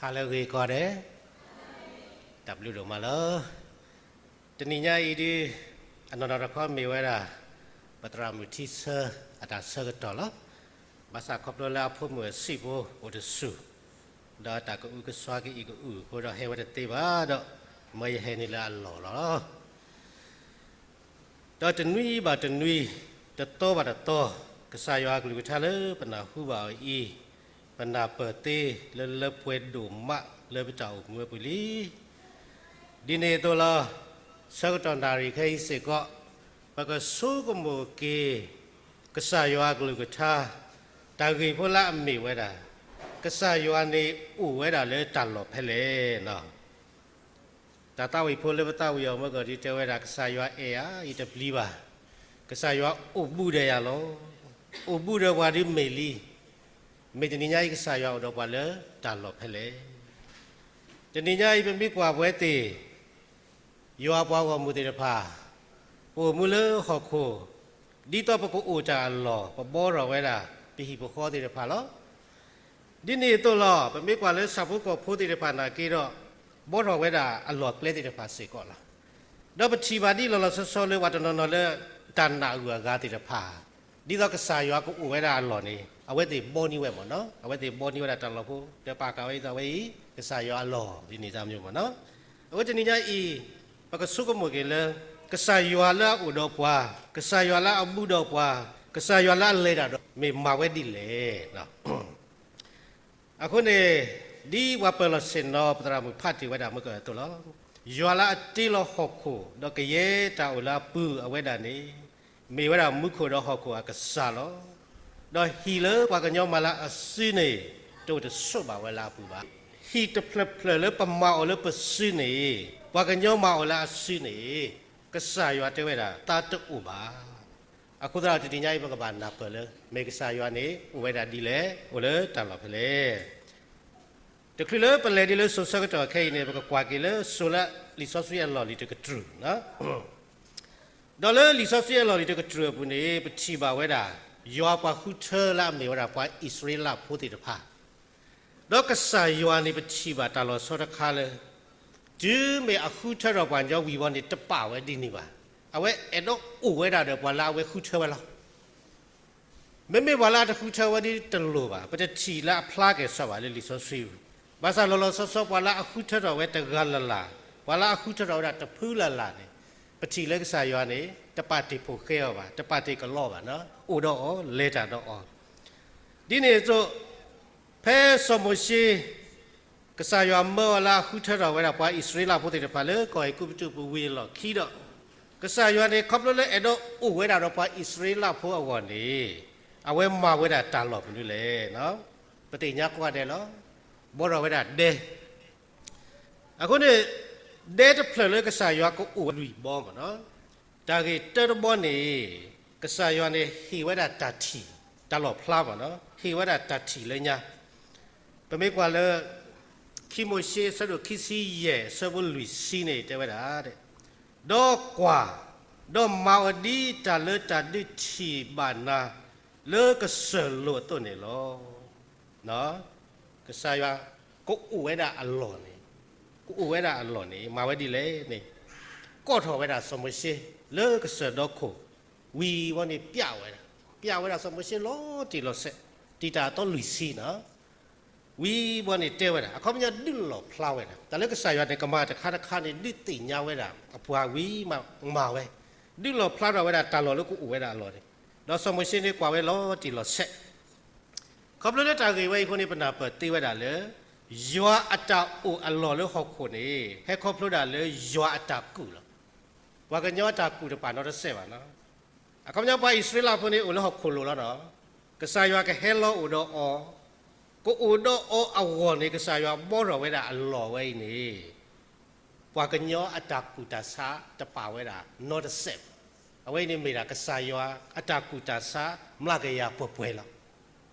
ဟါလၢအဂ့ၤကိးဂၤဒဲး, တၢ်ဘျုးဒိၣ်မးလီၤ. တနံၤညါအံၤဒ် အနီၢ်နီၢ်တခီမ့ၢ်ဝဲဒၣ် ပသရၣ်မုၣ်ထံဆၢအတၢ်ဆၢကတီၢ်လီၤ. ဘၣ်ဆၣ်ခီဖျိလၢအဖိမုၣ်အဆံးဖိအိၣ်တဆူၣ်, ဒီးတၢ်ကအုကစွါကအံၣ်ကအုၣ်အဃိဒီးဟဲဝဲတသ့ဘၣ်ဒီး မ်ယဟဲနုာ်လၢအလီၢ်လီၤ. ဒီးတနွံဘၣ်တနွံ, တသီဘၣ်တသီ, ကစၢ်ယွၤအကလုၢ်ကထါလၢပနၢ်ဟူဘၣ်အီၤအံၤ, ပနၢ်ပၢၢ်သ့လၢလၢပှဲၤဒိၣ်မးလၢပတၢ်အိၣ်မူအပူၤလံ. ဒ်န့ၣ်အသိးလီၤ, ဆၢကတီၢ်နၣ်ရံၣ်ခဲအံၤစ့ၢ်ကီး, ပကဆိကမိၣ်က့ၤ ကစၢ်ယွၤအကလုၢ်ကထါ, တၢ်ဂ့ၢ်ဖိလၢအမ့ၢ်ဝဲဒၣ်, ကစၢ်ယွၤန့ၣ်အိၣ်ဝဲဒၣ်လၢတၢ်လီၢ်ဖဲလဲၣ်. တၢ်သးဝံၣ်ဖိလၢပသးဝံၣ်အီၤမ့ၢ်ကီးဒ်တဲဝဲဒၣ် ကစၢ်ယွၤအဲၣ်ဧါ, ယတပျံၤဘၣ်. ကစၢ်ယွၤအိၣ်ဘူးဒီးယၤလီၤ. အိၣ်ဘူးဒီးပှၤဒ်မ့ၢ်လံ. မ့ၢ်တနံၤညါအံၤ ကစၢ်ယွၤအိၣ်ဒီးပှၤလၢတၢ်လီၢ်ဖဲလဲၣ်. တနံၤညါအံၤ ပမ့ၢ်ကွၢ်ပဝဲသ့ၣ် ယွၤပှၤဂီၢ်မုၢ်သ့ၣ်တဖၣ်, ပအိၣ်မူလၢဟီၣ်ခိၣ်, ဒ်သိးပကအိၣ်တၢ်အလီၢ် ပဘှီထီၣ်ဝဲဒၣ် ပဟံၣ်ပဃီသ့ၣ်တဖၣ်လီၤ. ဒ်န့ၣ်အသိးလီၤ, ပမ့ၢ်ကွၢ်လၢဆၣ်ဖိကီၢ်ဖိသ့ၣ်တဖၣ်နာ်က့ဒီး, ဘှီထီၣ်ဝဲဒၣ်အလီၢ်အကျဲသ့ၣ်တဖၣ်စ့ၢ်ကီးလီၤ. ဒီးပထံၣ်ဘၣ်ဒ်လီၤလီၤဆီဆီလၢပှၤတနီၤနီၤလၢ တၢ်နာ်အဂုၤအဂၤသ့ၣ်တဖၣ်, ဒ်သိးကစၢ်ယွၤကအိၣ်ဝဲဒၣ်အလီၢ်န့ၣ် အဝဲသ့ၣ်ဘှီန့ၢ်ဝဲမ့ၢ်နီၤ, အဝဲသ့ၣ်ဘှီန့ၢ်ဝဲဒၣ်တၢ်လီၢ်ဖိ, ဒီးပာ်ဃာ်ဝဲဒ်သိးအဝဲအံၤ ကစၢ်ယွၤအလီၢ် ဒ်န့ၣ်တၢ်မနုၤမ့ၢ်နီၤ. အဃိတနံၤညါအံၤ, ပကဆိကမိၣ်က့ၤလၢ ကစၢ်ယွၤလၢအအိၣ်ဒီးပှၤ, ကစၢ်ယွၤလၢအဘူးဒီးပှၤ, ကစၢ်ယွၤလၢအလဲၤတၢ်ဒီး မ့ၢ်မၤဝဲဒ်လဲၣ်. အဃိန့ၣ်, ဒ်ပှၤပၢၤလီၢ်ဆ့ၣ်နီၤ ပသရၣ်မုၣ်ဖးတ့ၢ်ဝဲဒၣ်မ့ၢ်ကီးအသိးလီၤ. ယွၤလၢအတ့လီၤဟီၣ်ခိၣ် ဒီးကယဲၢ်တၢ်အိၣ်လၢအပူၤအဝဲဒၣ်န့ၣ်, မ့ၢ်ဝဲဒၣ်မူခိၣ်ဒီးဟီၣ်ခိၣ်အကစၢ်လီၤ. ဒီးဟံၣ်လၢပှၤကညီမၤလၢအစုန့ၣ်, တအိၣ်တဆိးဘၣ်ဝဲလၢအပူၤဘၣ်. ဟံၣ်တဖျၢၣ်ဖျၢၣ်လၢပမၤအီၤလၢပစုန့ၣ်, ပှၤကညီမၤအီၤလၢအစုန့ၣ်, ကစၢ်ယွၤတဲဝဲဒၣ် သးတအိၣ်ဘၣ်. အဃိသတးဒီးတနံၤညါအံၤ ပကဘၣ်နၢ်ပၢၢ်လၢ မ့ၢ်ကစၢ်ယွၤန့ၣ် အိၣ်ဝဲဒၣ်ဒ်လဲၣ်, အိၣ်လၢတၢ်လီၢ်ဖဲလဲၣ်. တချုးလၢပလဲၤဒ်လၢစိၤဆၢကတီၢ်ခဲအံၤန့ၣ်, ပကကွၢ်က့ၤလၢစိၤလၢလံာ်စီဆှံအလီၢ်လံၤတကတြူၢ်. ဒီးလၢလံာ်စီဆှံအလီၢ်လံၤတကတြူၢ်အပူၤန့ၣ် ပထံၣ်ဘၣ်ဝဲဒၣ် ယွၤပှၤဃုထၢလၢအမ့ၢ်ဝဲဒၣ်ပှၤအံၣ်စရ့လးဖိသ့ၣ်တဖၣ် ဒီးကစၢ်ယွၤန့ၣ် ပထံၣ်ဘၣ်တၢ်လီၤဆီတခါလၢ တုၤမ့ၢ်အဃုထၢထီၣ်ပှၤကညီဝံၤဝဲန့ၣ် တပာ်ဝဲဒ်န့ၣ်ဘၣ်. အဝဲအဲၣ်ဒိးအိၣ်ဝဲဒၣ်ဒီးပှၤလၢအဝဲဃုထၢဝဲလီၤ. မ့မ့ၢ်ပှၤလၢအတဃုထၢဝဲဒ်တလိၣ်ဘၣ်, ပတထံၣ်လၢအဖျါက့ၤစီဘၣ်လၢလံာ်စီဆှံပူၤ. ဘၣ်ဆၣ်လီၤလီၤဆီဆီ ပှၤလၢအဃုထၢထီၣ်ဝဲတဂၤလၢ်လၢ်, ပှၤလၢအဃုထၢထီၣ်ဝဲဒၣ်တဖုလၢ်လၢ်န့ၣ်, ပထံၣ်လၢကစၢ်ယွၤန့ၣ် တပာ်တ့ၢ်ဖိဃဲအီၤဘၣ်, တပာ်တ့ၢ်ကလီဘၣ်, အိၣ်ဒီးအီၤ, လဲၤတၢ်ဒီးအီၤ. ဒ်န့ၣ်အသိး ဖဲစီၤမိၤၡ့ ကစၢ်ယွၤမၢအီၤလၢအဃုထၢထီၣ်ဝဲဒၣ်ပှၤအံၣ်စရ့လးဖိသ့ၣ်တဖၣ်လၢကီၢ်အဲၤကူပတူးပူၤဝံၤအလီၢ်ခံဒီး, ကစၢ်ယွၤန့ၣ် ခီဖျိလၢအဲၣ်ဒိးအိၣ်ဝဲဒၣ်ဒီးပှၤအံၣ်စရ့လးဖိအဂီၢ်န့ၣ်, အဝဲမၤဝဲဒၣ်တၢ်လီၢ်မနုၤလဲၣ်. ပသ့ၣ်ညါကိးဂၤဒဲးလီၤ. ဘှီထီၣ်ဝဲဒၣ်ဒဲ အဃိန့ၣ်, ဒဲတဖျၢၣ်လၢကစၢ်ယွၤကအိၣ်ဝဲလွံၢ်ဘီမ့ၢ်နီၤ, တၢ်ဂ့ၢ်တၢတဘီန့ၣ်, ကစၢ်ယွၤန့ၣ်ဟ့ၣ်ဝဲဒၣ်တၢ်ထံၣ်, တၢ်လီၣ်ဖျါမ့ၢ်နီၤ, ဟ့ၣ်ဝဲဒၣ်တၢ်ထံၣ်လၢညါ. ပမ့ၢ်ကွၢ်လၢ ခံမိၤၡ့အဆၢဒိၣ်ခံဆံယဲၢ်အဆၢဖိလွံၢ်ဆံန့ၣ်တဲဝဲဒၣ်, ဒီးကွၢ်, ဒီးမၤအီၤဒ်တၢ်လၢတၢ်ဒုးထံၣ်ဘၣ်နၤ လၢကစၢၢ်လိၤအသိးန့ၣ်လီၤ. ကစၢ်ယွၤ ကအိၣ်ဝဲဒၣ်အလီၢ်န့ၣ်, ကအိၣ်ဝဲဒၣ်အလီၢ်န့ၣ် မၤဝဲဒ်လဲၣ်န့ၣ်, ကိးထီၣ်ဝဲဒၣ်စီၤမိၤၡ့ လၢကစၢၢ်ဒီခိၣ်, ဝံၤဘီန့ၣ်ပျးဝဲဒၣ်, ပျးဝဲဒၣ်စီၤမိၤၡ့လီၤတံၢ်လီၤဆဲး, တံာ်တာ်အသီလွံၢ်ဆံနီၤ. ဝံၤဘီန့ၣ်တဲဝဲဒၣ်, အခီပညီဒုးလီၣ်ဖျါဝဲဒၣ်, တၢ်လၢကစၢ်ယွၤန့ၣ် ကမၤတခါတခါန့ၣ် ဒုးသ့ၣ်ညါဝဲဒၣ်အပှၤဝံၤမးမၤဝဲ, ဒုးလီၣ်ဖျါထီၣ်ဝဲဒၣ်တၢ်လီၢ်လၢကအိၣ်ဝဲဒၣ်အလီၢ်န့ၣ်, ဒီးစီၤမိၤၡ့န့ၣ်ကွၢ်ဝဲလီၤတံၢ်လီၤဆဲး. ခီဖျိလၢတၢ်ဂ့ၢ်ဝဲအံၤအဃိန့ၣ် ပနၢ်ပၢၢ်သ့ဝဲဒၣ်လၢ ယွၤအတၢ်အိၣ်အလီၢ်လၢဟီၣ်ခိၣ်န့ၣ် ဟဲခီဖျိဒၣ်လၢယွၤအတၢ်ကူၣ်လီၤ. ပှၤကညီအတၢ်ကူၣ်တပာ်နီတစဲးဘၣ်နီၤ. အခီပညီပှၤအံၣ်စရ့လးဖိန့ၣ်အိၣ်လၢဟီၣ်ခိၣ်လိၤလီၤနီၤ. ကစၢ်ယွၤကဟဲလီၤအိၣ်ဒီးအီၤ, ကအိၣ်ဒီးအီၤအဂီၢ်န့ၣ် ကစၢ်ယွၤဘှီထီၣ်ဝဲဒၣ်အလီၢ်ဝဲအံၤန့ၣ် ပှၤကညီအတၢ်ကူၣ်တၢ်ဆးတပာ်ဝဲဒၣ်နီတစဲးဘၣ်. အဝဲအံၤန့ၣ်မ့ၢ်ဒၣ်ကစၢ်ယွၤအတၢ်ကူၣ်တၢ်ဆး မျးကယၤပှဲၤပှဲၤလီၤ.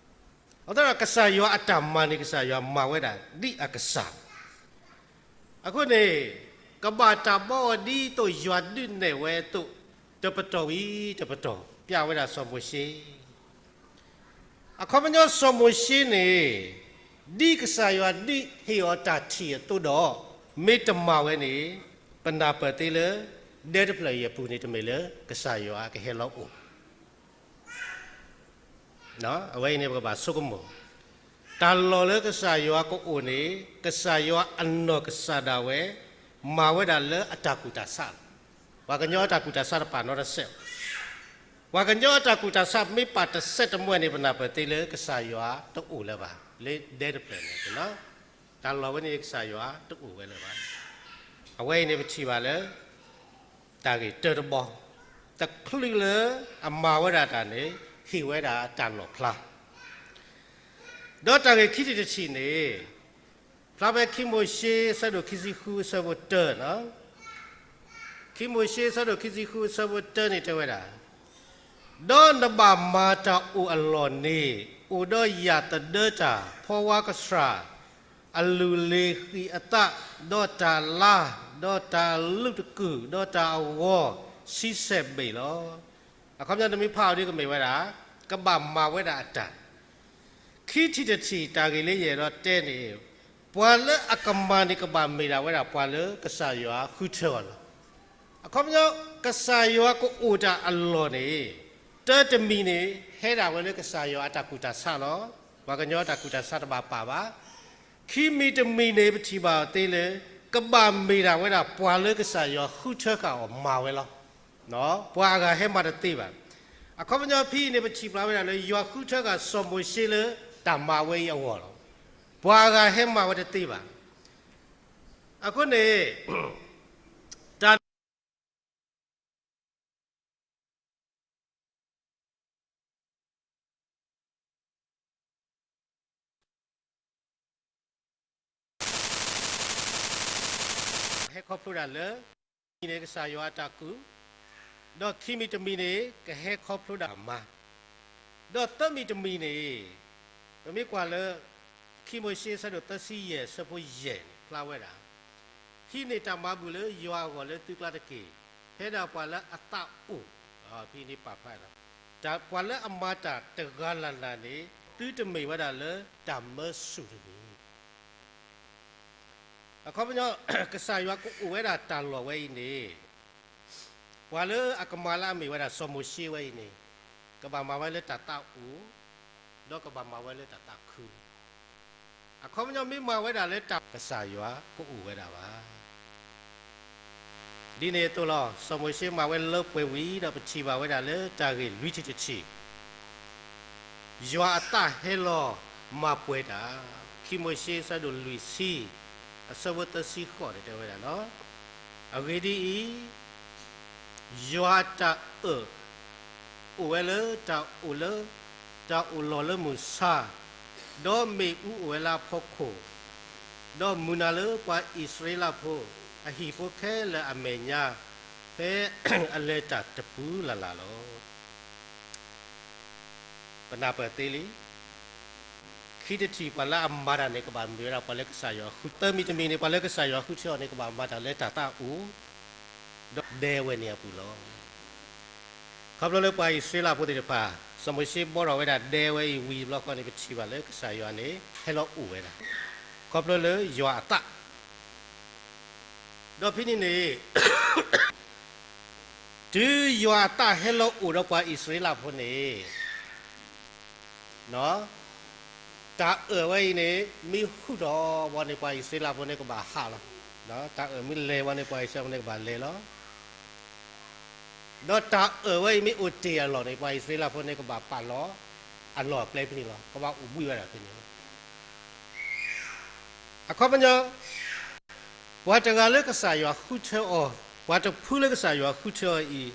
အဃိသတးဒီးကစၢ်ယွၤအတၢ်မၤန့ၣ် ကစၢ်ယွၤမၤဝဲဒၣ်ဒ်အကစၢ်. အဃိန့ၣ် ကဘၣ်တၢ်ဘှီအီၤဒ်သိးယွၤဒုးနဲၣ်ဝဲအသိး တပတီၢ်ဝံၤတပတီၢ် ပျးဝဲဒၣ်စီၤမိၤၡ့. အခီပညီစီၤမိၤၡ့န့ၣ် ဒ်ကစၢ်ယွၤဒုးဟ့ၣ်အီၤတၢ်ထံၣ်အသိးဒီး, မ့ၢ်တမၤဝဲန့ၣ်, ပနၢ်ပၢၢ်သ့လၢ ဒဲတဖျၢၣ်အံၤအပူၤန့ၣ် တမ့ၢ်လၢကစၢ်ယွၤကဟဲလီၤအိၣ် အဝဲအံၤန့ၣ် ပကဘၣ်ဆိကမိၣ်, တၢ်လီၢ်လၢကစၢ်ယွၤကအိၣ်န့ၣ် ကစၢ်ယွၤအနီၢ်ကစၢ်ဒၣ်ဝဲ မၤဝဲဒၣ်လၢအတၢ်ကူၣ်တၢ်ဆးလီၤ. ပှၤကညီအတၢ်ကူၣ်တၢ်ဆးတပာ်နီတစဲး, ပှၤကညီအတၢ်ကူၣ်တၢ်ဆးမ့ၢ်ပာ်တစဲးတမှဲန့ၣ် ပနၢ်ပၢၢ်သ့လၢကစၢ်ယွၤတအိၣ်လၢၤဘၣ်, လၢဒဲတဖျၢၣ်န့ၣ်, တၢ်လီၢ်ဝဲန့ၣ်ကစၢ်ယွၤတအိၣ်ဝဲလၢၤဘၣ်. အဝဲအံၤန့ၣ်ပထံၣ်ဘၣ်လၢ တၢ်ဂ့ၢ်တၢတဘီ, တချုးလၢအမၤဝဲဒၣ်တၢ်န့ၣ် ဟ့ၣ်ဝဲဒၣ်တၢ်လီၣ်ဖျါ, ဒီးတၢ်ဂ့ၢ်ခံထံၣ်တထံၣ်န့ၣ်, ဖျါဖဲခံမိၤၡ့အဆၢဒိၣ်ခံဆံဃုအဆၢဖိတၢ, ခံမိၤၡ့အဆၢဒိၣ်ခံဆံဃုအဆၢဖိတၢန့ၣ်တဲဝဲဒၣ်, ဒီးနဘၣ်မၤတၢ်အိၣ်အလီၢ်န့ၣ် အိၣ်ဒီးယၣ်သဒၢတၢ်, ဖီဝါကဆှၣ်, အလုၢ်လ့ၤဃံးအသၣ်, ဒီးတၢ်လါ, ဒီးတၢ်လုးတကုၢ်, ဒီးတၢ်အဂီၤ, ဆံဆဲၣ်ဘ့ၣ်လီၤ. အခီပညီနမ့ၢ်ဖးအီၤဒ်ကမ့ၢ်ဝဲဒၣ်, ကဘၣ်မၤဝဲဒၣ်အတၢ် ခံထံၣ်တထံၣ်တၢ်ဂ့ၢ်လၢယအဲၣ်ဒိးတဲန့ၣ်, ပှၤလၢအကမၤန့ၣ် ကဘၣ်မ့ၢ်ဒၣ်ဝဲဒၣ်ပှၤလၢကစၢ်ယွၤဃုထၢအီၤလီၤ. အခီပညီ, ကစၢ်ယွၤကအိၣ်တၢ်အလီၢ်န့ၣ်, တၢတမံၤန့ၣ် ဟဲဒၣ်ဝဲလၢကစၢ်ယွၤအတၢ်ကူၣ်တၢ်ဆးလီၤ. ပှၤကညီတၢ်ကူၣ်တၢ်ဆးတဘၣ်ပာ်ဘၣ်. ခံမံၤတမံၤန့ၣ် ပထံၣ်ဘၣ်အီၤသ့လၢ ကဘၣ်မ့ၢ်ဒၣ်ဝဲဒၣ်ပှၤလၢကစၢ်ယွၤဃုထၢဃာ်အီၤမၤဝဲလီၤ. ပှၤအဂၤဟဲမၤတသ့ဘၣ်. အခီပညီဖဲအံၤန့ၣ် ပထံၣ်ဘၣ်ဝဲဒၣ်လၢ ယွၤဃုထၢဃာ်စီၤမိၤၡ့လၢတၢ်မၤဝဲအံၤအဂီၢ်လီၤ. ပှၤအဂၤဟဲမၤဝဲတသ့ဘၣ်. အဃိန့ၣ်, တၢ် ဟဲခီဖျိဒၣ်လၢ, မံၤန့ၣ်ကစၢ်ယွၤအတၢ်ကူၣ်, ဒီးခံမံၤတမံၤန့ၣ် ကဟဲခီဖျိဒၣ်မၤ, ဒီးသၢမံၤတမံၤန့ၣ်, ပမ့ၢ်ကွၢ်လၢ ခံမိၤၡ့အဆၢဒိၣ်သၢဆံယဲၢ်အဆၢဖိယဲၢ်န့ၣ် ဖျါဝဲဒၣ်, ဟံးန့ၢ်တၢ်မၤဘူၣ်လၢယွၤအဂီၢ်လၢသုကျါတက့ၢ်. ဖဲဒၣ်ပှၤလၢအသးအိၣ်, ဖဲန့ၣ်ပာ်ဖျါလီၤ, ပှၤလၢအမၤတၢ်တဂၤလၢ်လၢ်န့ၣ် သုတမ့ၢ်ဝဲဒၣ်လၢတၢ်မၢဆူၣ်တဂ့ၤ. အခီပညီ, ကစၢ်ယွၤကအိၣ်ဝဲဒၣ်တၢ်လီၢ်ဝဲအံၤန့ၣ်, ပှၤလၢအကမၤလၢအမ့ၢ်ဝဲဒၣ်စီၤမိၤၡ့ဝဲအံၤန့ၣ်, ကဘၣ်မၤဝဲလၢတၢ်သးအိၣ်, ဒီးကဘၣ်မၤဝဲလၢတၢ်သးခု. အခီပညီမ့ၢ်မၤဝဲဒၣ်လၢတၢ်, ကစၢ်ယွၤကအိၣ်ဝဲဒၣ်ဘၣ်. ဒ်န့ၣ်အသိးလီၤ, စီၤမိၤၡ့မၤဝဲလၢပှဲၤဝံၤဒီး ပထံၣ်ဘၣ်ဝဲဒၣ်လၢတၢ်ဂ့ၢ်လွံၢ်ထံၣ်တထံၣ် ယွၤအသးဟဲလီၤမၤပှဲၤတၢ်, ခံမိၤၡ့အဆၢဒိၣ်လွံၢ်ဆံ, အဆၢဖိသၢဆံဃိးန့ၣ်တဲဝဲဒၣ်လီၤ. အဂ့ၢ်ဒ်အံၤ, ယွၤအတၢ်အၢၣ်, အိၣ်ဝဲလၢတၢ်အိၣ်လၢ, တၢ်အိၣ်လီၢ်လၢမုၢ်ဆါ, ဒီးမ့ၣ်အူအိၣ်ဝဲလၢအဖီခိၣ်, ဒီးမုၢ်နၤလၢပှၤအံၣ်စရ့လးဖိ, အဟံၣ်ဖိခဲလၢာ်အမဲာ်ညါ, ဖဲအလဲၤတၢ်တပူၤလၢ်လၢ်လီၤ. ပနၢ်ပၢၢ်သ့လံ, ခံထံၣ်တထံၣ်ပှၤလၢအမၤတၢ်န့ၣ် ကဘၣ်မ့ၢ်ဝဲဒၣ်ပှၤလၢကစၢ်ယွၤဃု, သၢမံၤတမံၤန့ၣ် ပှၤလၢကစၢ်ယွၤဃုထၢအီၤန့ၣ် ကဘၣ်မၤတၢ်လၢတၢ်သးအိၣ်, ဒီးဒဲဝဲန့ၣ်အပူၤလီၤ. ခီဖျိလၢပှၤအံၣ်စရ့လးဖိသ့ၣ်တဖၣ်, စီၤမိၤၡ့ဘှီထီၣ်ဝဲဒၣ်ဒဲဝဲအံၤဝံၤတဘျီဃီန့ၣ် ပထံၣ်ဘၣ်လၢကစၢ်ယွၤန့ၣ် ဟဲလီၤအိၣ်ဝဲဒၣ်, ခီဖျိလၢယွၤအသး ဒီးဖဲန့ၣ်န့ၣ်, တုၤယွၤအသးဟဲလီၤအိၣ်ဒီးပှၤအံၣ်စရ့လးဖိန့ၣ်, တၢ်အၢၣ်ဝဲအံၤန့ၣ် မ့ၢ်ဟူးထီၣ်ဝံၤန့ၣ် ပှၤအံၣ်စရ့လးဖိန့ၣ်ကဘၣ်ဟးလီၤ. တၢ်အၢၣ်မ့ၢ်လဲၤဝံၤန့ၣ် ပှၤအံၣ်စရ့လးဖိန့ၣ်ကဘၣ်လဲၤလီၤ. ဒီးတၢ်အၢၣ်ဝဲအံၤမ့ၢ်အိၣ်တ့ၢ်အလီၢ်န့ၣ် ပှၤအံၣ်စရ့လးဖိန့ၣ်ကဘၣ်ပာ်လီၤအလီၢ်အကျဲဖဲန့ၣ်လီၤ. ကဘၣ်အိၣ်ဘှံးဝဲဒၣ်ဖဲန့ၣ်လီၤ. အခီပညီ, ပှၤတဂၤလၢကစၢ်ယွၤဃုထၢအီၤ, ပှၤတဖုလၢကစၢ်ယွၤဃုထၢအီၤ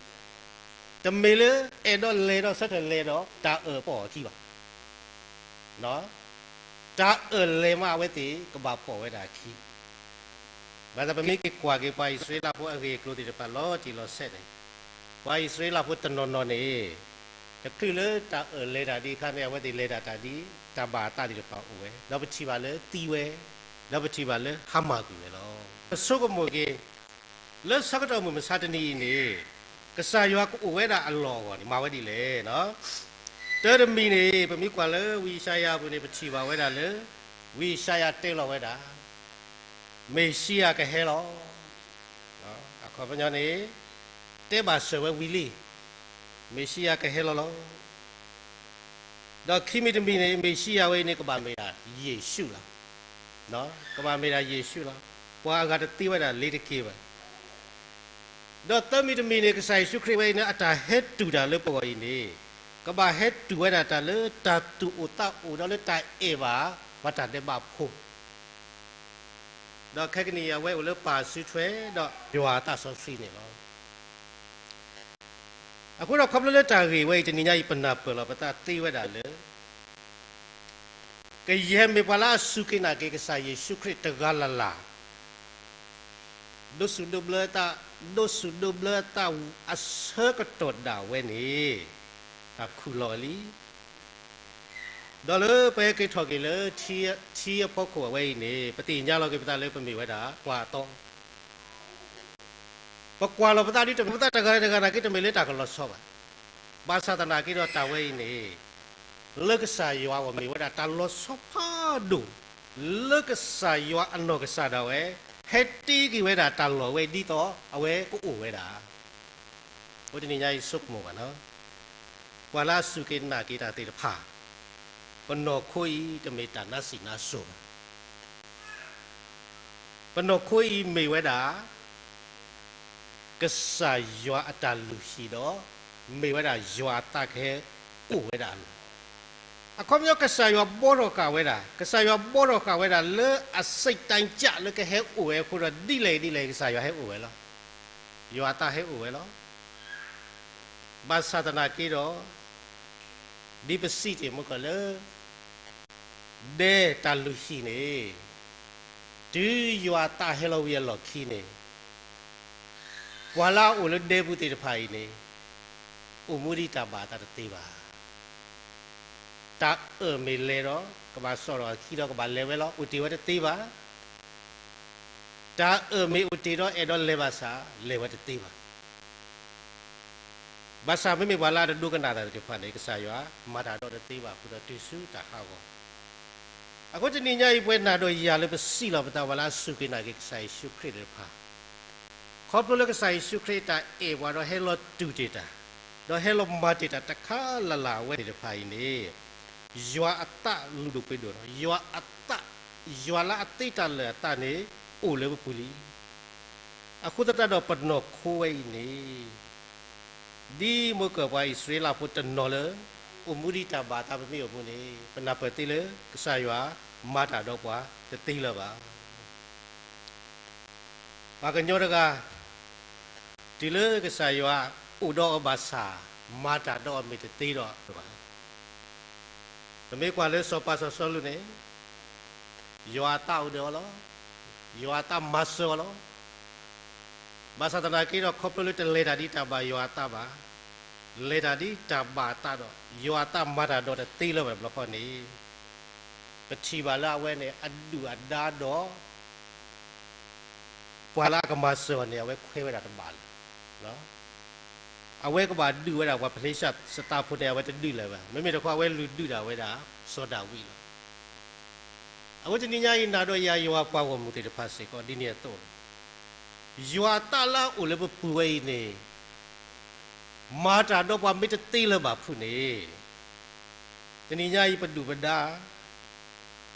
အံၤ, တမ့ၢ်လၢအဲၣ်ဒိးလဲၤဒီးဆၢထၢၣ်လဲၤဒီး တၢ်အၢၣ်ပိာ်အခံဘၣ်. တၢ်အၢၣ်လဲၤမးအဝဲသ့ၣ်ကဘၣ်ပိာ်ဝဲဒၣ်အခံ. ဘၣ်ဆၣ်ပမ့ၢ်က့ၤကွၢ်က့ၤပှၤအံၣ်စရ့လးဖိအဂ့ၢ်အကျိၤသ့ၣ်တဖၣ်လီၤတံၢ်လီၤဆဲးန့ၣ်, ပှၤအံၣ်စရ့လးဖိတနီၤနီၤန့ၣ်, တချုးလၢတၢ်အၢၣ်လဲၤတၢ်ဒံးအခါန့ၣ် အဝဲသ့ၣ်လဲၤတၢ်တၢ်ဒ်တၢ်ဘၣ်အသးသ့ၣ်တဖၣ်အိၣ်ဝဲ, ဒီးပထံၣ်ဘၣ်လၢသံဝဲ, ဒီးပထံၣ်ဘၣ်လၢဟါမၢ်ကွံာ်ဝဲလီၤ. ပဆိကမိၣ်က့ၤ လၢဆၢကတီၢ်မုၢ်မဆါတနံၤအံၤန့ၣ်, ကစၢ်ယွၤကအိၣ်ဝဲဒၣ်အလီၢ်အဂီၢ်န့ၣ် မၤဝဲဒ်လဲၣ်. တၢတမံၤန့ၣ် ပမ့ၢ်ကွၢ်လၢဝံယၡါယၤအပူၤန့ၣ် ပထံၣ်ဘၣ်ဝဲဒၣ်လၢ ဝံယၡါယၤတဲလီၤဝဲဒၣ်, မ့ၣ်ၡံယၤကဟဲလီၤ. အခီပညီန့ၣ် တဲဘၣ်စၢၤဝဲဝံၤလံ, မ့ၣ်ၡံယၤကဟဲလီၤလီၤ. ဒီးခံမံၤတမံၤန့ၣ် မ့ၣ်ၡံယၤဝဲအံၤန့ၣ် ကဘၣ်မ့ၢ်ဒၣ်ယ့ၣ်ၡူးလီၤ. ကဘၣ်မ့ၢ်ဒၣ်ယ့ၣ်ၡူးလီၤ. ပှၤအဂၤတသ့ဝဲဒၣ်လ့ၤတက့ၤဘၣ်. ဒီးသၢမံၤတမံၤန့ၣ် ကစၢ်ယ့ၣ်ၡူးခရံာ်ဝဲအံၤန့ၣ် အတၢ်ဟဲတူၢ်တၢ်လၢပဂီၢ်အံၤန့ၣ် ကဘၣ်ဟဲတူၢ်ဝဲဒၣ်တၢ်လၢတၢ်သူၣ်အိၣ်သးအိၣ်ဒီးလၢတၢ်အဲၣ်ဘၣ် ပှၤတၢ်ဒဲးဘးဖိ ဒီးခဲကနံၣ်အံၤအဝဲအိၣ်လၢပၢ်စုထွဲဒီးယွၤအသးစီဆှံန့ၣ်လီၤ. အဃိဒီးခီဖျိလၢတၢ်ဂ့ၢ်ဝဲအံၤ တနံၤညါအံၤ ပနၢ်ပၢၢ်လီၤပသးသ့ဝဲဒၣ်လၢ ကယဲၢ်မ့ၢ်ပှၤလၢအစူၢ်က့ၤနာ်က့ၤကစၢ်ယ့ၣ်ၡူးခရံာ်တဂၤလၢ်လၢ် ဒိးစူၣ်ဒိးဘျၢသး, ဒိးစူၣ်ဒိးဘျၢသးအဆၢကတီၢ်ဒၣ်ဝဲန့ၣ် တၢ်ခူၣ်လီၤဝဲလံ. ဒီးလၢပဟဲက့ၤထီၣ်က့ၤလၢ ထံအဖီခိၣ်အဝဲအံၤန့ၣ် ပသ့ၣ်ညါလီၤက့ၤပသးလၢပမ့ၢ်ဝဲဒၣ်ပှၤအသီ ပကွၢ်လီၤပသးဒ်တမ့ၢ်ပသးတဂၤတဂၤနာ်က့ တမ့ၢ်လၢတၢ်ကလီၤဆီဘၣ်. ဘၣ်ဆၣ်သနာ်က့ဒီးတၢ်ဝဲအံၤန့ၣ် လၢကစၢ်ယွၤအဂီၢ်မ့ၢ်ဝဲဒၣ်တၢ်လီၤဆီဖးဒိၣ်, လၢကစၢ်ယွၤအနီၢ်ကစၢ်ဒၣ်ဝဲ ဟဲတ့က့ၤဝဲဒၣ်တၢ်လီၢ်ဝဲဒ်သိးအဝဲကအိၣ်ဝဲဒၣ်. အဃိတနံၤညါအံၤဆိကမိၣ်ဘၣ်နီၤ, ပှၤလၢအစူၢ်က့ၤနာ်က့ၤတၢ်သ့ၣ်တဖၣ် ပနီၢ်ခိအံၤတမ့ၢ်တၢ်နါစံးနါစိၤဘၣ်. ပနီၢ်ခိအံၤမ့ၢ်ဝဲဒၣ် ကစၢ်ယွၤအတၢ်လုၢ်ဟံၣ်ဒီး မ့ၢ်ဝဲဒၣ်ယွၤအသးကဟဲအိၣ်ဝဲဒၣ်အလီၢ်. အခီပညီကစၢ်ယွၤဘှီထီၣ်ဃာ်ဝဲဒၣ်, ကစၢ်ယွၤဘှီထီၣ်ဃာ်ဝဲဒၣ်လၢအစိတ်တိုင်းကျလၢကဟဲအိၣ်ဝဲအဃိဒီး ဒ်လဲၣ်ဒ်လဲၣ် ကစၢ်ယွၤဟဲအိၣ်ဝဲလီၤ. ယွၤအသးဟဲအိၣ်ဝဲလီၤ. ဘၣ်ဆၣ်သနာ်က့ဒီး ဒ်ပစံးတ့ၢ်မ့ၢ်ကီၢ်လၢ ဒဲတၢ်လုၢ်ဟံၣ်န့ၣ် တုၤယွၤအသးဟဲလီၤဝံၤအလီၢ်ခံန့ၣ် ပှၤလၢအအိၣ်လၢဒဲပူၤသ့ၣ်တဖၣ်အံၤန့ၣ် အိၣ်မူဒ်တၢ်ဘၣ်အသးတသ့ဘၣ်. တၢ်အၢၣ်မ့ၢ်လဲၤဒီး ကဘၣ်စိာ်ထီၣ်အခံဒီးကဘၣ်လဲၤဝဲလီၤ. အိၣ်တ့ၢ်ဝဲတသ့ဘၣ်. တၢ်အၢၣ်မ့ၢ်အိၣ်တ့ၢ်ဒီးအဲၣ်ဒိးလဲၤဘၣ်ဆၣ် လဲၤဝဲတသ့ဘၣ်. ဘၣ်ဆၣ်မ့မ့ၢ်ပှၤလၢအတဒိကနၣ်တၢ်သ့ၣ်တဖၣ်န့ၣ် ကစၢ်ယွၤမၤတၢ်ဒီးတသ့ဘၣ်အဃိဒီးတုၤဆူတၢ်ဟးဂီၤ. အဃိတနံၤညါအံၤ ပဝဲနၤဒီးယၤလၢပစံးလီၤပသး ပှၤလၢအစူၢ်က့ၤနာ်က့ၤကစၢ်ယ့ၣ်ၡူးခရံာ်သ့ၣ်တဖၣ် ခီဖျိလၢကစၢ်ယ့ၣ်ၡူးခရံာ်တၢ်အဲၣ်ပှၤဒီးဟဲလီၤတူၢ်တ့ၢ်တၢ်, ဒီးဟဲလီၤမၤတ့ၢ်တၢ်တခါလၢ်လၢ်အဝဲသ့ၣ်တဖၣ်အံၤန့ၣ် ယွၤအသးလုၢ်ဒိၣ်ပှ့ၤဒိၣ်လီၤ. ယွၤအသး, ယွၤလၢအသ့တၢ်လၢာ်အသးန့ၣ် အိၣ်လၢပပူၤလံ. အဃိသတးဒီးပနီၢ်ခိဝဲအံၤန့ၣ် ဒ်မိၢ်ကၢၢ်ပှၤအံၣ်စရ့လးဖိတနီၤလၢ အိၣ်မူဒ်တၢ်ဘၣ်အသးပမ့ၢ်အိၣ်မူန့ၣ် ပနၢ်ပၢၢ်သ့လၢကစၢ်ယွၤမၤတၢ်ဒီးပှၤတသ့လၢၤဘၣ်. ပှၤကညီတဂၤ တုၤလၢကစၢ်ယွၤအိၣ်ဒီးအီၤဘၣ်ဆၣ် မၤတၢ်ဒီးအီၤမ့ၢ်တသ့ဒီးဘၣ်. ပမ့ၢ်ကွၢ်လၢစီၤပၤစီၤစီလူးန့ၣ် ယွၤအသးအိၣ်ဒီးအီၤလီၤ. ယွၤအသးမၤစၢၤအီၤလီၤ. ဘၣ်ဆၣ်သနာ်က့ဒီး ခီဖျိလၢတလဲၤတၢ်ဒ်တၢ်ဘၣ်ယွၤအသးဘၣ်, လဲၤတၢ်ဒ်တၢ်ဘၣ်အသးဒီး ယွၤအသးမၤတၢ်ဒီးတသ့လၢၤဘၣ်တဘျီဃီန့ၣ် ပထံၣ်ဘၣ်လၢအဝဲန့ၣ် အဒုၣ်အဒါဒီး ပှၤလၢအကမၤစၢၤအီၤန့ၣ် အဝဲခွဲးဝဲဒၣ်တဘၣ်လၢၤ. အဝဲကဘၣ်ဒုးဝဲဒၣ်ပှၤဖလ့ၡသးဖိန့ၣ် အဝဲတဒုးလၢၤဘၣ်. မ့မ့ၢ်တခီ အဝဲလုၢ်ဒုးဒၣ်ဝဲဒၣ်စီၤဒၤဝံးလီၤ. အဃိတနံၤညါအံၤ နၤဒီးယၤယွၤပှၤဂီၢ်မုၢ်သ့ၣ်တဖၣ်စ့ၢ်ကီး ဒ်န့ၣ်အသိးလီၤ. ယွၤအသးလၢအအိၣ်လၢပပူၤဝဲအံၤန့ၣ် မၤတၢ်ဒီးပှၤမ့ၢ်တသ့လၢၤဘၣ်ဖုးန့ၣ် တနံၤညါအံၤပဒုၣ်ပဒါ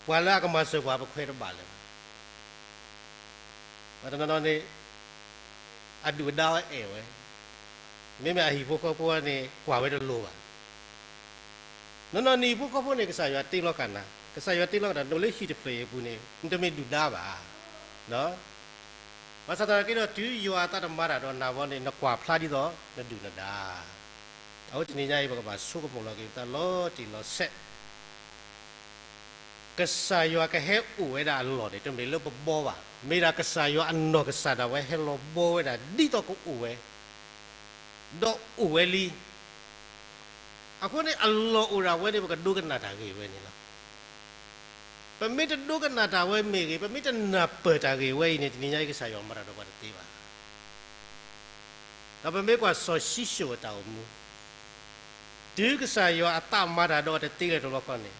ပှၤလၢအကမၤစၢၤပှၤ ပခွဲးတဘၣ်လၢၤဘၣ်. ပှၤတနီၤနီၤန့ၣ် အဒုၣ်အဒါအအဲၣ်ဝဲ, မ့မ့ၢ်အဟံၣ်ဖိဃီဖိန့ၣ် ကွၢ်ဝဲတလိၤဘၣ်. နီၢ်နီၢ်နဟံၣ်ဖိဃီဖိန့ၣ် ကစၢ်ယွၤတ့လီၤကနၤ, ကစၢ်ယွၤတ့လီၤကနၤ နအိၣ်လၢဟံၣ်တဖျၢၣ်အံၤအပူၤန့ၣ် နတမ့ၢ်ဒုၣ်ဒါဘၣ်. ဘၣ်ဆၣ်သနာ်က့ဒီး တုၤယွၤအသးတမၤတၢ်ဒီးနၤဘၣ်န့ၣ် နကွၢ်ဖျါဒ်သိးနဒုၣ်နဒါ. အဃိတနံၤညါအံၤ ပကဘၣ်ဆိကမိၣ်လီၤက့ၤပသးလီၤတံၢ်လီၤဆဲး ကစၢ်ယွၤကဟဲအိၣ်ဝဲဒၣ်အလီၢ်န့ၣ် တမ့ၢ်လၢပဘှီဘၣ်. မ့ၢ်ဒၣ်ကစၢ်ယွၤအနီၢ်ကစၢ်ဒၣ်ဝဲဟဲလီၤဘှီဝဲဒၣ်ဒ်သိးကအိၣ်ဝဲ, ဒီးအိၣ်ဝဲလံ. အဃိန့ၣ် အလီၢ်အိၣ်ဒၣ်ဝဲန့ၣ် ပကဒိကနၣ်တၢ်ဂ့ၢ်ဝဲန့ၣ်လီၤ. ပမ့ၢ်တဒိကနၣ်တၢ်ဝဲမ့ၢ်ဂ့ၤ, ပမ့ၢ်တနၢ်ပၢၢ်တၢ်ဂ့ၢ်ဝဲအံၤန့ၣ် တနံၤညါအံၤကစၢ်ယွၤမၤတၢ်ဒီးပှၤတသ့ဘၣ်. ဒီးပမ့ၢ်ကွၢ်စီၤၡံၣ်စိၣ်အတၢ်အိၣ်မူ, တုၤကစၢ်ယွၤအသးမၤတၢ်ဒီးအီၤတသ့လၢၤတဘျီဃီန့ၣ်,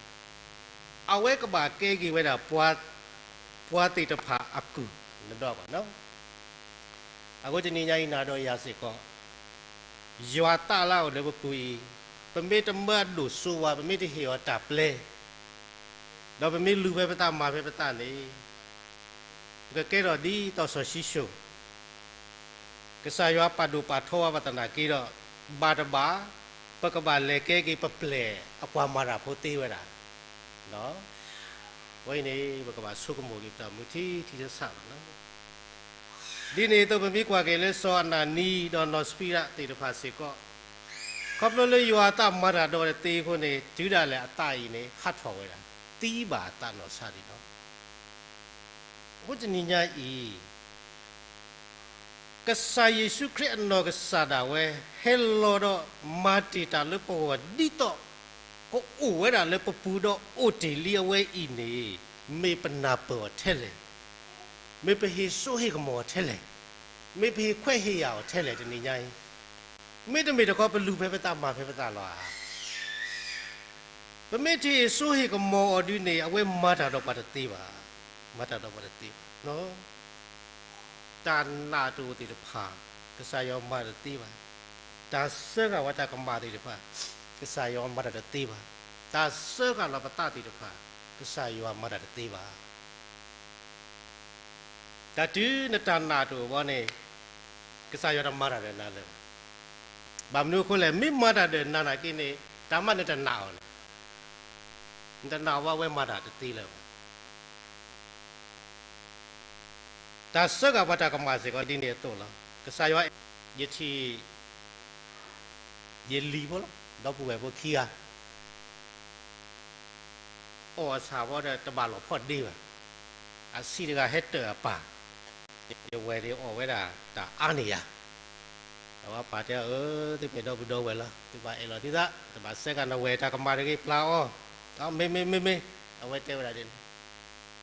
အဝဲကဘၣ်ကဲက့ၤဝဲဒၣ် ပှၤသ့ၣ်တဖၣ်အကုၢ်နဒီဘၣ်နီၤ. အဃိတနံၤညါအံၤ နၤဒီးယၤစ့ၢ်ကီး ယွၤသးလၢအအိၣ်လၢပပူၤအံၤ, ပမ့ၢ်တမၢအဒိၣ်စိဝါ, ပမ့ၢ်တဟ့ၣ်အီၤတၢ်ပျဲ, ဒီးပမ့ၢ်လူၤဖဲပသးမၤဖဲပသးန့ၣ်, ပကကဲထီၣ်ဒ်စီၤၡံၣ်စိၣ် ကစၢ်ယွၤပာ်ဒိၣ်ပာ်ထီဝဲဘၣ်သနာ်က့ဒီး, ဘၣ်တဘၣ် ပကဘၣ်လဲၤကဲက့ၤပပျဲၢ်အပှၤမၤတၢ်ဖိသ့ဝဲဒၣ်. အဝဲအံၤန့ၣ် ပကဘၣ်ဆိကမိၣ်က့ၤပတၢ်မူထံထံဆးဆးလီၤ. ဒ်န့ၣ်အသိး ပမ့ၢ်ကွၢ်က့ၤလၢစီၤအနၤနံဒီးနီၢ်စဖံရၤသ့ၣ်တဖၣ်စ့ၢ်ကီး, ခီဖျိလၢယွၤအသးမၤတၢ်ဒီးတသ့အဃိန့ၣ်, တုၤဒၣ်လဲာ်အသးအံၤန့ၣ် ဟးထီၣ်ဝဲဒၣ်, သံဘၣ်အသးနီၢ်ဆါဒံးလီၤ. အဃိတနံၤညါအံၤ ကစၢ်ယ့ၣ်ၡူးခရံာ်အနီၢ်ကစၢ်ဒၣ်ဝဲ ဟဲလီၤဒီးမၤတ့ၢ်တၢ်လၢပဂီၢ် ဒ်သိး ကအိၣ်ဝဲဒၣ်လၢပပူၤဒီးအိၣ်တ့ၢ်လံအဝဲအံၤန့ၣ်, မ့ၢ်ပနၢ်ပၢၢ်အီၤထဲလဲၣ်, မ့ၢ်ပဟ့ၣ်စိဟ့ၣ်ကမီၤအီၤထဲလဲၣ်, မ့ၢ်ပဟ့ၣ်ခွဲးဟ့ၣ်ယာ်အီၤထဲလဲၣ်တနံၤညါအံၤ, မ့တမ့ၢ်တခီ ပလူၤဖဲပသးမၤဖဲပသးလီၤဧါ. ပမ့ၢ်တဟ့ၣ်စိဟ့ၣ်ကမီၤအီၤဒုန့ၣ် အဝဲမၤတၢ်ဒီးပှၤတသ့ဘၣ်, မၤတၢ်ဒီးပှၤတသ့ဘၣ်. တၢ်နာ်တအိၣ်သ့ၣ်တဖၣ် ကစၢ်ယွၤမၤတသ့ဘၣ်. တၢ်စၢဃာ်ဝဲတၢ်ကမၣ်သ့ၣ်တဖၣ် ကစၢ်ယွၤမၤတၢ်တသ့ဘၣ်. တၢ်စၢဃာ်လီၤပသးသ့ၣ်တဖၣ် ကစၢ်ယွၤမၤတၢ်တသ့ဘၣ်. တၢ်တုၤနတၢ်နာ်တအိၣ်ဘၣ်န့ၣ် ကစၢ်ယွၤတမၤတၢ်ဒီးနၤလၢၤဘၣ်. ဘၣ်မနုၤအဃိလဲၣ်, မ့ၢ်မၤတၢ်ဒီးနၤနာ်က့န့ၣ် တၢ်မးနတနာ်အီၤလဲၣ်. နတနာ်အီၤဘၣ် အဝဲမၤတၢ်တသ့လၢၤဘၣ်. တၢ်စၢဃာ်ပှၤတၢ်ကမၣ်စ့ၢ်ကီးဒ်န့ၣ်အသိးလီၤ. ကစၢ်ယွၤ, ယထံၣ် ယလံၤဖိလီၤ, ဒီပုၢ်ဝဲၢ်ဖိခံဂၤ အီၣ်အဆၣ်ဘီဒီးတဘၣ်လီၤဖီၣ်ဒ့ဘၣ်. အဆံးတဂၤဟဲတၢၢ်အပၢ်, ယဝဲၢ်န့ၣ်အီၣ်ဝဲဒၣ်တၢ်အါန့ၢ်ယၤ. အဝဲအပၢ်တဲအီၤ, အၢ, သုမ့ၢ်ဒီပုၢ်ဒီဝဲၢ်လီၤ, သုဘၣ်အဲၣ်လီၤသုသး, တဘၣ်စၢဃာ်နဝဲၢ်တၢ်ကမၣ်တဂ့ၤ, ပျၢ်အီၤ. မ့ၢ်မ့ၢ်မ့ၢ်မ့ၢ်, အဝဲတဲဝဲဒၣ်ဒ်န့ၣ်.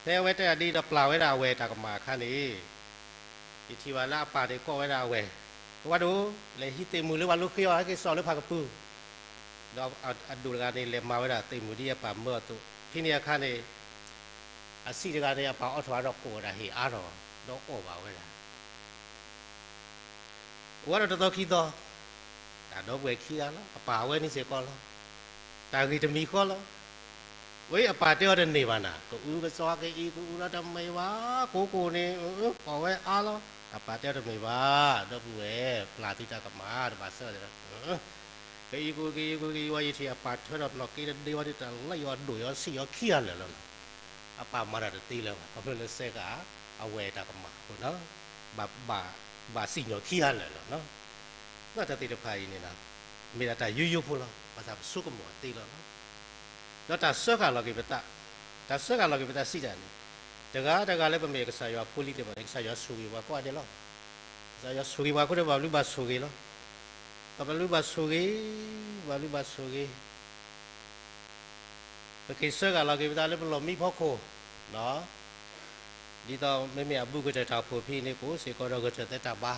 ဖဲအဝဲတဲဒၣ်ဒ်ဒီးပျၢ်ဝဲဒၣ်အဝဲၢ်တၢ်ကမၣ်အခါန့ၣ်, ယထံၣ်ဘၣ်လၢအပၢ်န့ၣ်ကိးဝဲဒၣ်အဝဲၢ်, ဝါဒိၣ်, လဲၤဟံးသ့ၣ်မုၣ်လၢပှၤလၢဃ့အီၤ ဟဲက့ၤစိာ်လၢဖးကပူၤ. ဒီးအဒိၣ်တဂၤန့ၣ် လဲၤမၤဝဲဒၣ်သ့ၣ်မုၣ်ဒ်အပၢ်မၢအီၤအသိး, ဖဲန့ၣ်အခါန့ၣ်, အဆံးတဂၤန့ၣ် အပၢ်အိးထီၣ်ဒီးကိးဝဲဒၣ်ဟ့ၣ်အါထီၣ်, ဒီးအီၣ်ဘၣ်ဝဲဒၣ် အိၣ်ဝဲဒီးတသီခံသီ, တၢ်ဒီပုၢ်ဝဲၢ်ခံဂၤလီၤ, အပၢ်ဝဲန့ၣ်စ့ၢ်ကီးလီၤ. တၢ်ဂ့ၢ်တမံၤဃီလီၤ. ဝဲအပၢ်တဲအီၤတန့ၢ်ဘၣ်နၤ, ကအုကစွါကအံၤကအုဒီးတမ့ၢ်ဘၣ်, ကိးကိးန့ၣ်, အီၣ်ဝဲအါလီၤ. အပၢ်တဲအီၤတမ့ၢ်ဘၣ်, ဒီပုၢ်ဝဲၢ်, ပျၢ်သုတၢ်ကမၣ်, တဘၣ်စၢဃာ်ဒီး ကအံၤကအုကအံၤကအုဝဲ, ယထံၣ်အပၢ်ထၢထီၣ်နီၢ်က့ဒီး ဒ့ဝဲဒ်တၢ်လၢယွၤဒိၣ်ယွၤဆံးယွၤခံဂၤလၢာ်လီၤ. အပၢ်မၤတၢ်တသ့လၢၤဘၣ်, ခီဖျိလၢစၢဃာ်အဝဲၢ်တၢ်ကမၣ်အဃိ, ဘၣ်စံၣ်ညီၣ်ခံဂၤလၢာ်လီၤ. တၢ်သ့ၣ်တဖၣ်အံၤန့ၣ်, မ့ၢ်ဒၣ်တၢ်ယိယိဖိလီၤ, ဘၣ်ဆၣ်ပဆိကမိၣ်အသ့လီၤ. ဒီးတၢ်စၢဃာ်လီၤက့ၤပသး, တၢ်စၢဃာ်လီၤက့ၤပသးစံးတၢ်န့ၣ်, တဂၤတဂၤလၢပမ့ၢ်ကစၢ်ယွၤဖိလံၤသ့ၣ်တဖၣ်န့ၣ် ကစၢ်ယွၤဆိၣ်ဂ့ၤပှၤကိးဂၤဒဲးလီၤ. ကစၢ်ယွၤဆိၣ်ဂ့ၤပှၤအဃိဒီး ဘၣ်ဘျုးဘၣ်ဆိၣ်ဂ့ၤလီၤ. ဘၣ်ဘျုးဘၣ်ဆိၣ်ဂ့ၤ, ဘၣ်ဘျုးဘၣ်ဆိၣ်ဂ့ၤ ပက့ၤစၢဃာ်လီၤက့ၤပသးလၢပလီၢ်မံဖီခိၣ်, ဒ်သိးမ့မ့ၢ်အဘူးကတၢၢ်တၢ်အိၣ်ဖှိၣ်ဖဲအံၤန့ၣ် ကအိၣ်စ့ၢ်ကီးဒီးဂဲၤဆၢထၢၣ်သဲတၢ်ဘါ,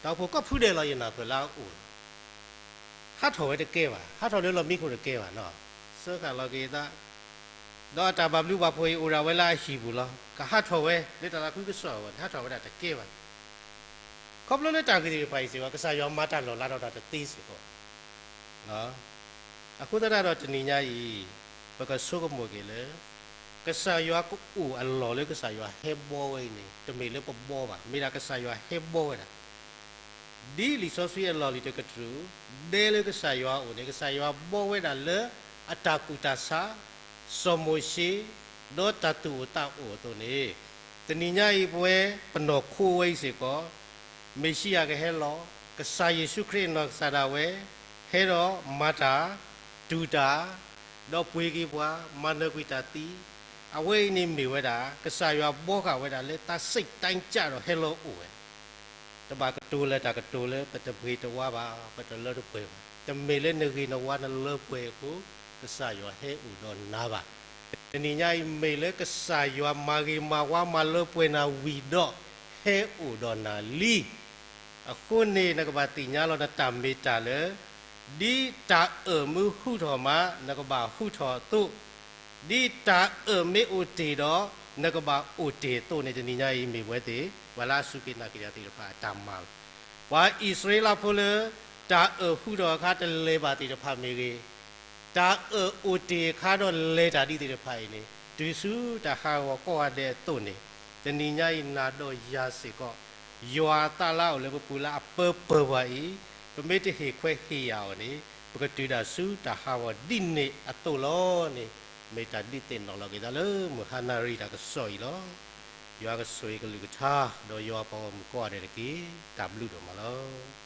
တၢ်အိၣ်ဖှိၣ်ကိးဖုဒဲးလီၤ ယနၢ်ပၢၢ်လၢအအိၣ်လီၤ. ဟးထီၣ်ဝဲတကဲဘၣ်, ဟးထီၣ်လၢလီၢ်မံခိၣ်တကဲဘၣ်နီၤ, စၢဃာ်လီၤက့ၤသး, ဒီးအတၢ်ဘၣ်ဘျုးဘၣ်ဖှိၣ်အံၤအိၣ်ဒၣ်ဝဲလၢအဟံၣ်ပူၤလီၤ. ကဟးထီၣ်ဝဲလၢတၢ်သးခုကစီၣ်အဂီၢ်န့ၣ် ဟးထီၣ်ဝဲဒၣ်တကဲဘၣ်. ခီဖျိလၢတၢ်ဂ့ၢ်သ့ၣ်တဖၣ်အံၤစ့ၢ်ကီး ကစၢ်ယွၤမၤတၢ်လီၤလးဒီးတၢ်တသ့စ့ၢ်ကီး အဃိသတးဒီးတနံၤညါအံၤ ပကဆိကမိၣ်က့ၤလၢ ကစၢ်ယွၤကအိၣ်အလီၢ်လၢကစၢ်ယွၤဟဲဘှီဝဲအံၤန့ၣ် တမ့ၢ်လၢပဘှီဘၣ်, မ့ၢ်ဒၣ်ကစၢ်ယွၤဟဲဘှီဝဲဒၣ်. ဒ်လံာ်စီဆှံအလီၢ်လံၤတကတြူၢ် ဒဲလၢကစၢ်ယွၤအအိၣ်န့ၣ် ကစၢ်ယွၤဘှီဝဲဒၣ်လၢအတၢ်ကူၣ်တၢ်ဆး, စီၤမိၤၡ့, ဒီးတၢ်သူၣ်အိၣ်သးအိၣ်အသိးန့ၣ်, တနံၤညါအံၤပဝဲ ပနီၢ်ခိဝဲအံၤစ့ၢ်ကီး မ့ၣ်ၡံအၤကဟဲလီၤ, ကစၢ်ယ့ၣ်ၡူးခရံာ်အနီၢ်ကစၢ်ဒၣ်ဝဲ ဟဲဒီးမၤတၢ်, တူၢ်တၢ်, ဒီးပှ့ၤက့ၤပှၤ, မၤနၢၤကွံာ်တၢ်သံ, အဝဲအံၤန့ၣ်မ့ၢ်ဝဲဒၣ် ကစၢ်ယွၤဘှီဃာ်ဝဲဒၣ်လၢသးစ့ၣ်တၢ်ကၢ်ဒီးဟဲလီၤအိၣ်ဝဲ, တဘၣ်ကတိၤလၢၤတၢ်ကတိၤလၢပတပှ့ၤတဝါဘၣ်, ပတလၢတပှဲၤဘၣ်, တမ့ၢ်လၢနဂ့ၤနဝါနလၢပှဲၤအဃိ ကစၢ်ယွၤဟဲအိၣ်ဒီးနၤဘၣ်. တနံၤညါအံၤမ့ၢ်လၢကစၢ်ယွၤမၤဂ့ၤမၤဝါမၤလၢပှဲၤနၤဝံၤဒီး ဟဲအိၣ်ဒီးနၤလံ. အဃိန့ၣ် နကဘၣ်သ့ၣ်ညါလီၤနတၢ်မ့ၢ်တၢ်လၢ ဒ်တၢ်အၢၣ်မ့ၢ်ဟူးထီၣ်မး နကဘၣ်ဟူးထီၣ်အသိး, ဒ်တၢ်အၢၣ်မ့ၢ်အိၣ်တ့ၢ်ဒီး နကဘၣ်အိၣ်တ့ၢ်အသိးန့ၣ် တနံၤညါအံၤမ့ၢ်ပဝဲသ့ၣ် ပှၤလၢအစူၢ်က့ၤနာ်က့ၤတၢ်သ့ၣ်တဖၣ်အတၢ်မၤလီၤ. ပှၤအံၣ်စရ့လးဖိလၢ တၢ်အၢၣ်ဃုာ်ဒီးအခါတလဲၤဘၣ်သ့ၣ်တဖၣ်မ့ၢ်ဂ့ၤ, တၢ်အၢၣ်အိၣ်တ့ၢ်အခါဒီးလဲၤတၢ်ဒ်သ့ၣ်တဖၣ်အံၤန့ၣ် တုၤဆူတၢ်ဟးဂီၤကိးဂၤဒဲးအသိးန့ၣ်, တနံၤညါအံၤနၤဒီးယၤစ့ၢ်ကီး ယွၤအသးလၢအအိၣ်လၢပပူၤလၢအပၢပၢၢ်ပှၤအံၤ, ပမ့ၢ်တဟ့ၣ်ခွဲးဟ့ၣ်ယာ်အီၤန့ၣ် ပကတုၤဒၣ်ဆူတၢ်ဟးဂီၤဒ်န့ၣ်အသိးလီၤန့ၣ်, မ့ၢ်တၢ်ဒုးသ့ၣ်နီၣ်လီၤက့ၤသးလၢမုၢ်ဟါနၣ်ရံၣ်တၢ်ကစီၣ်အံၤလီၤ. ယွၤကဆိၣ်ဂ့ၤကလုၢ်ကထါ ဒီးယွၤပှၤဂီၢ်မုၢ်ကိးဂၤဒဲးတက့ၢ်. တၢ်ဘျုးဒိၣ်မးလီၤ.